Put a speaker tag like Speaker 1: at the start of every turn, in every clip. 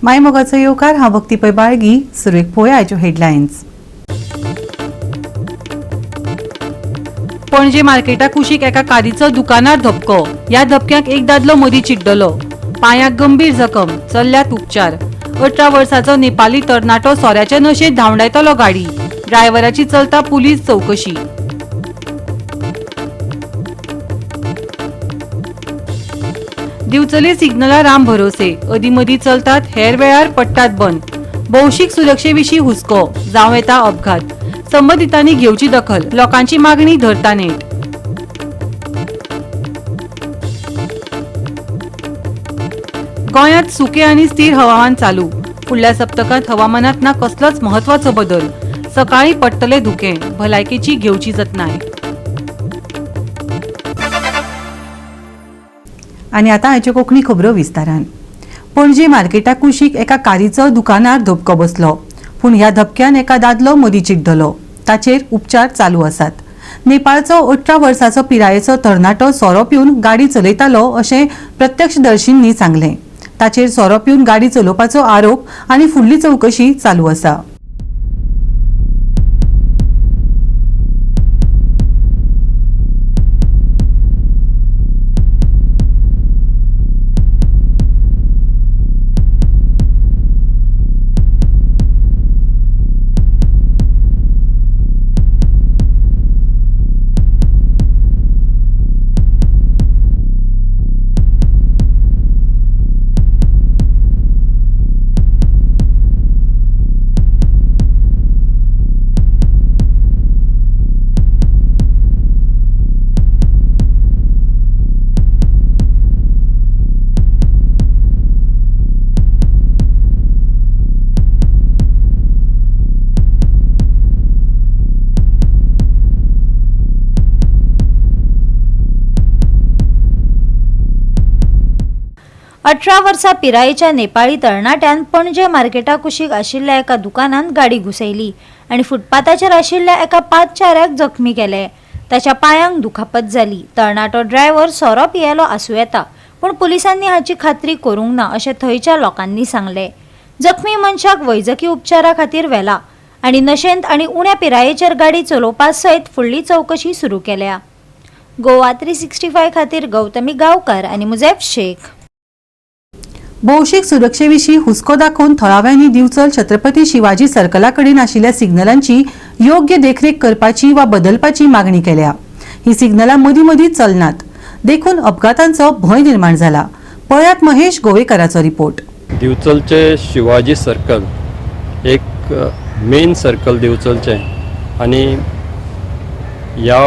Speaker 1: माय मोगाचो येवकार. हांव भक्ती पै बाळगी. सुरवेक पळोवया आयच्यो हेडलायन्स. पणजे मार्केटा कुशीक एका कारीचो दुकानार धपको. ह्या धपक्याक एक दादलो मदीं चिड्डलो. पांयाक गंभीर जखम, चल्ल्यात उपचार. 18 वर्साचो नेपाली तरणाटो सोऱ्याच्या नशेंत धांवडायतलो गाडी. ड्रायव्हराची चलता पुलीस चवकशी. दिवचले सिग्नला राम भरोसे, अदीं मदीं चलतात, हेर वेळार पडटात बंद. भौशीक सुरक्षे विशीं हुस्को, जावं येता अपघात. संबंदितांनी घेवची दखल, लोकांची मागणी धरता नेट. गोंयांत सुके आनी स्थिर हवामान चालू. फुडल्या सप्तकांत हवामानात ना कसलोच म्हत्वाचो बदल. सकाळीं पडटले धुकें, भलायकेची घेवची जतनाय. आनी आतां आयच्यो कोंकणी खबरो विस्तारान. पणजे मार्केटा कुशीक एका कारीचो दुकानार धपको बसलो. पूण ह्या धपक्यान एका दादलो मदीं चिड्डलो. ताचेर उपचार चालू आसात. नेपाळचो 18 वर्साचो पिरायेचो तरणाटो सोरो पिवन गाडी चलयतालो अशें प्रत्यक्षदर्शींनी सांगलें. ताचेर सोरो पिवन गाडी चलोवपाचो आरोप आनी फुडली चवकशी चालू आसा.
Speaker 2: अठरा वर्सां पिरायेच्या नेपाळी तरणाट्यान पणजे मार्केटा कुशीक आशिल्ल्या एका दुकानांत गाडी घुसयली आनी फुटपाथाचेर आशिल्ल्या एका पादचाऱ्याक जखमी केले. ताच्या पांयांक दुखापत जाली. तरणाटो ड्रायव्हर सोरो पियेलो आसूं येता, पूण पुलिसांनी हाची खात्री करूंक ना अशें थंयच्या लोकांनी सांगलें. जखमी मनशाक वैजकी उपचारा खातीर व्हेला आनी नशेंत आनी उण्या पिरायेचेर गाडी चलोवपा सयत फुडली चवकशी सुरू केल्या. गोवा 365 खातीर गौतमी गांवकार आनी मुझेफ शेख.
Speaker 1: भौशीक सुरक्षेविशीं हुस्को दाखोवन थळाव्यांनी दिवचल छत्रपती शिवाजी सर्कला कडेन आशिल्ल्या सिग्नलांची योग्य देखरेख करपाची वा बदलपाची मागणी केल्या. ही सिग्नलां मदीं मदीं चलनात, देखून अपघातांचो भंय निर्माण जाला. पळयात महेश गोवेकराचो रिपोर्ट.
Speaker 3: दिवचलचे शिवाजी सर्कल एक मेन सर्कल दिवचलचें आनी ह्या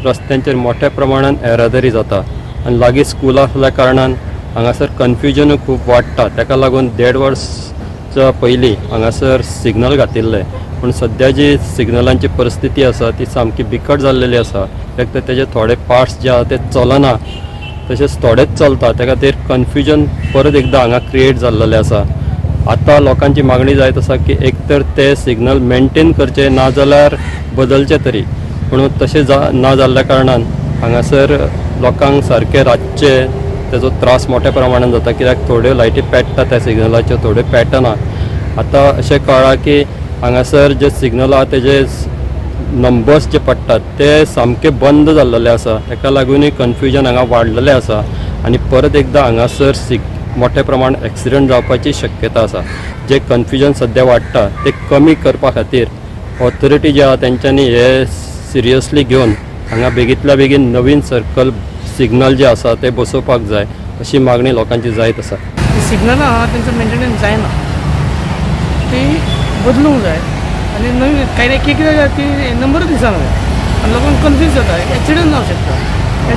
Speaker 3: रस्त्यांचेर मोठ्या प्रमाणान येरादारी जाता आनी लागीं स्कूल आसल्या कारणान हांगासर कन्फ्युजनूय खूब वाडटा. ताका लागून 1.5 वर्सच्या पयलीं हांगासर सिग्नल घातिल्ले, पूण सद्या जी सिग्नलांची परिस्थिती आसा ती सामकी बिकट जाल्लेली आसा. एक तर तेजे थोडे पार्ट्स जे आसा ते चलना, तशेंच थोडेच चलता. त्या खातीर कन्फ्युजन परत एकदां हांगा क्रिएट जाल्लेलें आसा. आतां लोकांची मागणी जायत आसा की एक तर ते सिग्नल मेनटेन करचे, ना जाल्यार बदलचे तरी. पूण तशें ना जाल्ल्या कारणान हांगासर लोकांक सारकें रातचे तेजो त्रास मोठ्या प्रमाणान जाता, कित्याक थोड्यो लायटी पेट्टा त्या सिग्नलाच्यो, थोड्यो पेटना. आतां अशें कळ्ळां की हांगासर जे सिग्नल आहा तेजे नंबर्स जे पडटात ते सामके बंद जाल्लेले आसा. ताका लागूनय कन्फ्युजन हांगा वाडलेलें आसा आनी परत एकदां हांगासर मोठ्या प्रमाणात एक्सिडंट जावपाची शक्यता आसा. जे कन्फ्युजन सद्या वाडटा ते कमी करपा खातीर ऑथॉरिटी जे आहा तेंच्यांनी हे सिरियसली घेवन हांगा बेगींतल्या बेगीन नवीन सर्कल सिग्नल जे आसा ते बसोवपाक जाय अशी मागणी लोकांची जायत आसा.
Speaker 4: सिग्नलां आहा तेंचो मेंटेनन्स जायना, ती बदलूंक जाय आनी नवीन कांय एक एक जाल्यार ती नंबरूच दिसना जाय आनी लोकांक कन्फ्यूज जाता, एक्सिडंट जावंक शकता. त्या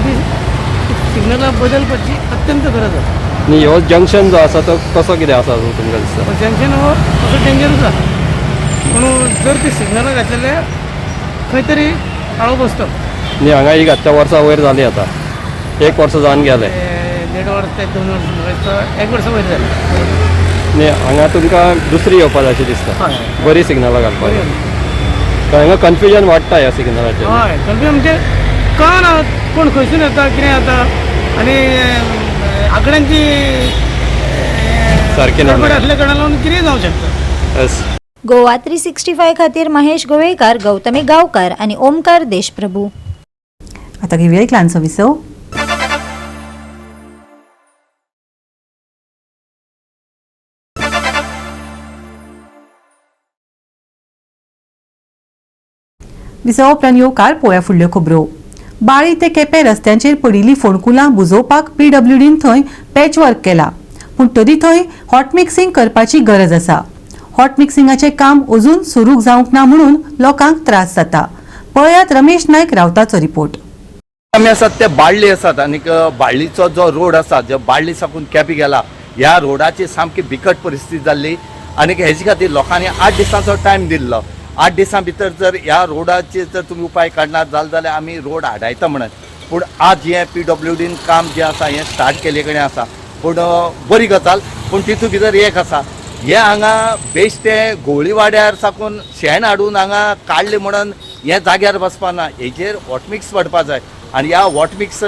Speaker 4: सिग्नलां बदलपाची अत्यंत गरज आसा.
Speaker 3: आनी हो जंक्शन जो आसा तो कसो कितें आसा तुमकां दिसता?
Speaker 4: जंक्शन हो तसो डेंजरूच आसा, पूण जर ती सिग्नलां घातले जाल्यार खंय तरी आळो बसतो.
Speaker 3: आनी हांगा ही घातल्या वर्सां वयर जाली, आतां 1 वर्स जावन गेलें.
Speaker 4: 1.5 वर्स ते 2 वर्स म्हाका दिसता 1 वर्सा वयर जालें.
Speaker 3: आनी हांगा तुमकां दुसरी येवपा जाय अशें दिसता?
Speaker 4: हय.
Speaker 3: बरी सिग्नलां घालपाक. हांगा कन्फ्युजन वाडटा ह्या सिग्नलाचेर.
Speaker 4: हय, कन्फ्युजन म्हणजे कळना कोण खंयसून येता, कितें येता आनी आंकड्यांची
Speaker 3: सारकें ना.
Speaker 4: गडबड आसल्या कारणान कितेंय जावंक शकता.
Speaker 3: येस.
Speaker 2: गोवा 365 खातीर महेश गोवेकार, गौतमी गांवकार आनी ओमकार देशप्रभू.
Speaker 1: आता घेवया एक ल्हानसो विसव. विसवा उपरांत येवकार पळोवया फुडल्यो खबरो. बाळी ते केपें रस्त्यांचेर पडिल्ली फोंडकुलां बुजोवपाक पीडब्ल्यूडीन थंय पॅचवर्क केला, पूण तरी थंय हॉटमिक्सिंग करपाची गरज आसा. हॉटमिक्सिंगाचें काम अजून सुरू जावंक ना म्हणून लोकांक त्रास जाता. पळयात रमेश नायक रावताचो रिपोर्ट.
Speaker 5: आमी आसात ते बाळ्ळी आसात आनीक बाळ्ळीचो जो रोड आसा, जो बाळ्ळी साकून केपें गेला, ह्या रोडाची सामकी बिकट परिस्थिती जाल्ली आनीक हेजे खातीर लोकांनी 8 दिसांचो टायम दिल्लो. 8 दिसां भितर जर ह्या रोडाचेर जर तुमी उपाय काडना जाले जाल्यार आमी रोड आडायता म्हणत. पूण आज हें पीडब्ल्यूडीन काम जें आसा हें स्टार्ट केल्ले कडेन आसा, पूण बरी गजाल. पूण तितूंत भितर एक आसा, हे हांगा बेश्टे गोळी वाड्यार साकून शेण हाडून हांगा काडलें म्हणून हे जाग्यार बसपा ना. हेजेर हॉटमिक्स पडपा जाय आनी ह्या हॉटमिक्स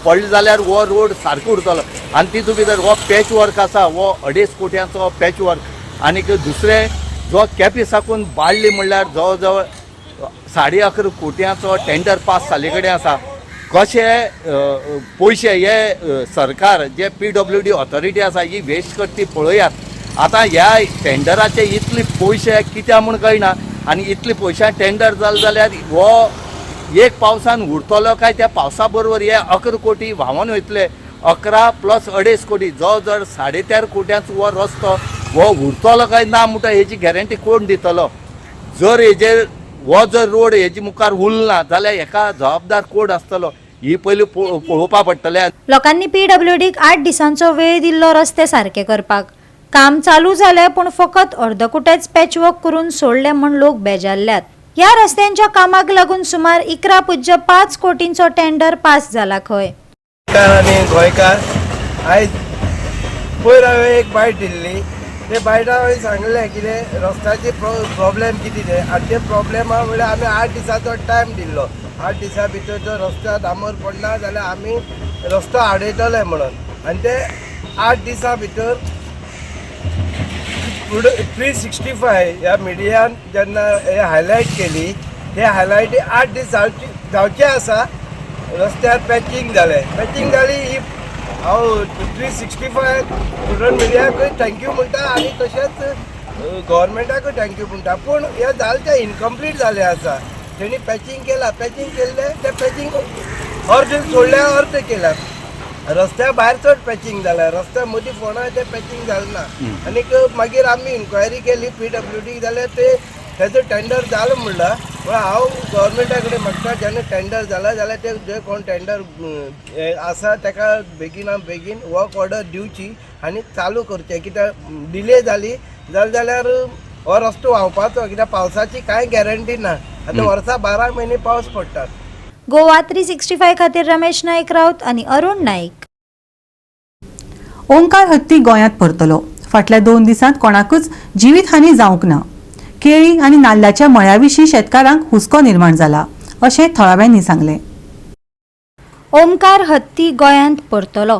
Speaker 5: पडले जाल्यार हो रोड सारको उरतलो. आनी तितूंत भितर हो पॅच वर्क आसा, हो 2.5 कोट्यांचो पॅच वर्क. आनीक दुसरें जो केपें साकून बाळ्ळी म्हणल्यार जवळ जवळ 11.5 कोट्यांचो टेंडर पास जाल्ले कडेन आसा. कशे पयशे हे सरकार जे पीडब्ल्यूडी ऑथॉरिटी आसा ही वेस्ट करता ती पळयात. आतां ह्या टेंडराचे इतले पयशे कित्याक म्हूण कळना आनी इतले पयशां टेंडर जालें जाल्यार हो एक पावसान उरतलो काय त्या पावसा बरोबर हे 11 कोटी व्हांवन वयतले? 11 प्लस 2.5 कोटी जवळ जवळ 13.5 कोट्यांचो हो रस्तो हो उरतलो काय ना म्हणटा हेजी गॅरंटी कोण दितलो? जर हेजेर हो जर रोड हेजे मुखार उरना जाल्यार हेका जबाबदार कोण आसतलो ही पयलीं पळोवपा पडटलें.
Speaker 2: लोकांनी पीडब्ल्यूडीक 8 दिसांचो वेळ दिल्लो रस्ते सारके करपाक. काम चालू जालें पूण फकत अर्दकुटेच पॅचवर्क करून सोडले म्हूण लोक बेजारल्यात. ह्या रस्त्यांच्या कामाक लागून सुमार 11.5 कोटींचो टेंडर पास जाला खंय.
Speaker 6: आनी गोंयकार, आयज पयर हांवें एक बायट दिल्ली, ते बायटा हांवें सांगलें कितें रस्त्याची प्रॉब्लेम कितें तें. आनी ते प्रॉब्लेमा म्हणल्यार आमी 8 दिसांचो टायम दिल्लो. 8 दिसां भितर जर रस्त्यार डांबर पडना जाल्यार आमी रस्तो आडयतले म्हणून. आनी ते 8 दिसां भितर 365 ह्या मिडियान जेन्ना हे हायलायट केली, ते हायलायटी 8 दीस जावचे आसा रस्त्यार पॅचिंग जालें. पॅचिंग जाली ही हांव 365 स्टुडंट मिडियाकूय thank you म्हणटा आनी तशेंच गव्हर्मेंटाकूय thank you म्हणटा. पूण हें जालें तें इनकम्प्लीट जालें आसा. तेणी पॅचिंग केलां, पॅचिंग केल्लें तें पॅचिंग अर्द सोडल्या, अर्द केलां. रस्त्या भायर चड पॅचिंग जालें, रस्त्या मदीं फोंडा तें पॅचिंग जालें ना. आनीक मागीर आमी इन्क्वायरी केली पीडब्ल्यूडी जाल्यार ते तेजो टेंडर जालो म्हणला. पूण हांव गव्हर्मेंटा कडेन मागता, जेन्ना टेंडर जाला जाल्यार ते जे कोण टेंडर आसा तेका बेगिना बेगीन वर्क ऑर्डर दिवची आनी चालू करचें. कित्याक डिले जाली जालें जाल्यार हो रस्तो व्हांवपाचो, कित्याक पावसाची कांय गॅरंटी ना. आतां वर्सा 12 म्हयने पावस पडटा.
Speaker 2: गोवा 365 खातीर रमेश नाईक राऊत आणि अरुण नाईक.
Speaker 1: ओंकार हत्ती गोंयांत परतलो. फाटल्या 2 दिसांत कोणाकूच जिवीतहानी जावंक ना. केळी आनी नाल्लाच्या मळ्या विशीं शेतकारांक हुस्को निर्माण जाला अशें थळाव्यांनी सांगलें.
Speaker 2: ओंकार हत्ती गोंयांत परतलो.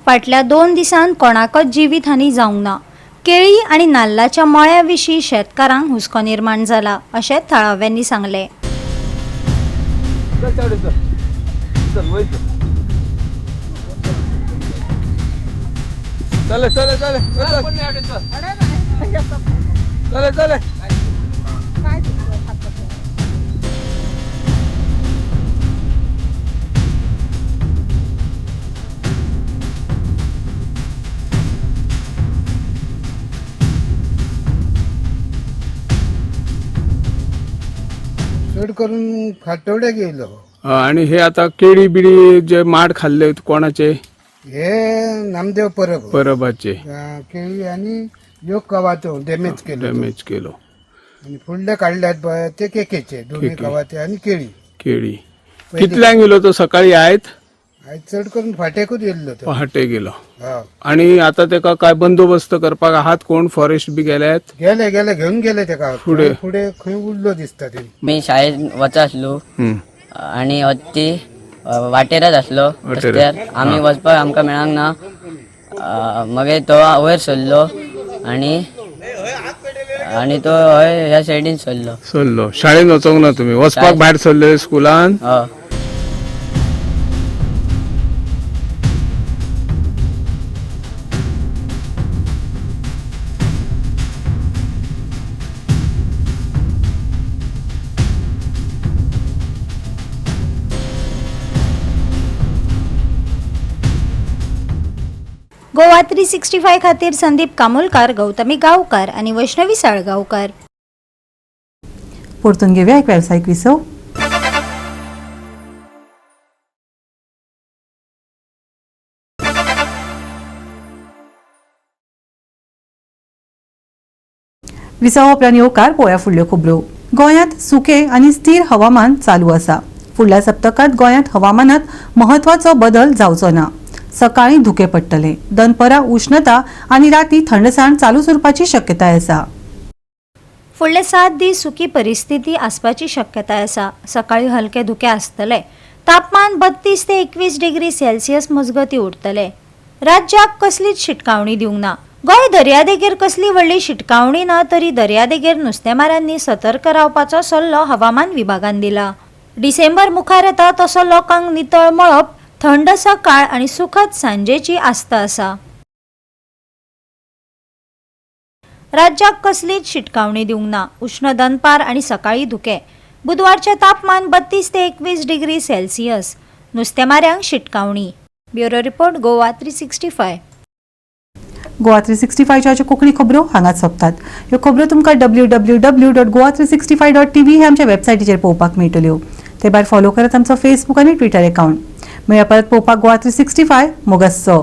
Speaker 2: फाटल्या 2 दिसांत कोणाकच जिवीतहानी जावंक ना. केळी आनी नाल्लाच्या मळ्या विशीं शेतकारांक हुस्को निर्माण जाला अशें थळाव्यांनी सांगलें.
Speaker 6: चले चले चले चले चले.
Speaker 7: चड करून फातोड्याक येयलो.
Speaker 8: आणि हे आता केळी बिळी जे माड खाल्ले कोणाचे?
Speaker 7: हे नामदेव परब.
Speaker 8: परबाचे.
Speaker 7: केळी आनी ह्यो कवाथो डॅमेज केलो.
Speaker 8: डॅमेज केलो.
Speaker 7: आनी फुडले काडल्यात पळय ते केकेचे दोनूय,
Speaker 8: केके.
Speaker 7: कवाथे आनी केळी.
Speaker 8: केळी कितल्यांक गेलो तो सकाळी आयत?
Speaker 7: आयज चड करून फाटेकूच येयल्लो तो.
Speaker 8: पहाटे गेलो.
Speaker 7: हा.
Speaker 8: आणि आता तेका काय बंदोबस्त करपाक आहात? कोण फॉरेस्ट बी गेल्यात?
Speaker 7: गेले गेले, घेवन गेले तेका.
Speaker 8: फुडें.
Speaker 7: फुडें खंय उरलो दिसता ते.
Speaker 9: मी शाळेत वच आसलो आणि हत्ती वाटेरच आसलो.
Speaker 8: वाटेर.
Speaker 9: रस्त्यार आमी वचपाक आमकां मेळांक ना. मागीर तो वयर सरलो. आनी आनी तो हय ह्या सायडीन सरलो.
Speaker 8: सरलो. शाळेन वचोंक ना तुमी? वचपाक भायर सरले स्कुलान?
Speaker 9: हय.
Speaker 2: गोवा 365 खातीर संदीप कामोलकार, गौतमी गांवकार आनी वैष्णवी साळगांवकार.
Speaker 1: परतून घेवया एक वेवसायीक विसव. विसवा उपरांत येवकार पळोवया फुडल्यो खबरो. गोंयांत सुकें आनी स्थिर हवामान चालू आसा. फुडल्या सप्तकांत गोंयांत हवामानात म्हत्वाचो बदल जावचो ना. सकाळीं धुकें पडटलें, दनपरां उश्णता आनी राती थंडसाण चालूच उरपाची शक्यताय आसा.
Speaker 2: फुडले 7 दीस सुकी परिस्थिती आसपाची शक्यताय आसा. सकाळी हलके धुके आसतले. तापमान 32 ते 21 डिग्री सेल्सियस मजगती उरतले. राज्याक कसलीच शिटकावणी दिवंक ना. गोंय दर्यादेगेर कसली व्हडली शिटकावणी ना तरी दर्यादेगेर नुस्तेमारांनी सतर्क रावपाचो सल्लो हवामान विभागान दिला. डिसेंबर मुखार येता तसो लोकांक नितळ मळप, थंड सकाळ आनी सुखद सांजेची आस्त आसा. राज्याक कसलीच शिटकावणी दिवंक ना. उश्ण दनपार आनी सकाळी धुके. बुधवारचें तापमान 32 ते 21 डिग्री सेल्सियस. नुस्तेमाऱ्यांक शिटकावणी. Bureau report, Goa 365.
Speaker 1: Goa 365च्या Konkani खबरो हांगाच सोंपतात. ह्यो खबरो तुमकां www.goa365.tv ह्या आमच्या वेबसायटीचेर पळोवपाक मेळटल्यो. ते भायर फॉलो करात आमचो फेसबूक आनी ट्विटर एकावंट. मेळया परत पळोवपाक गोवा 365 मोगासचो.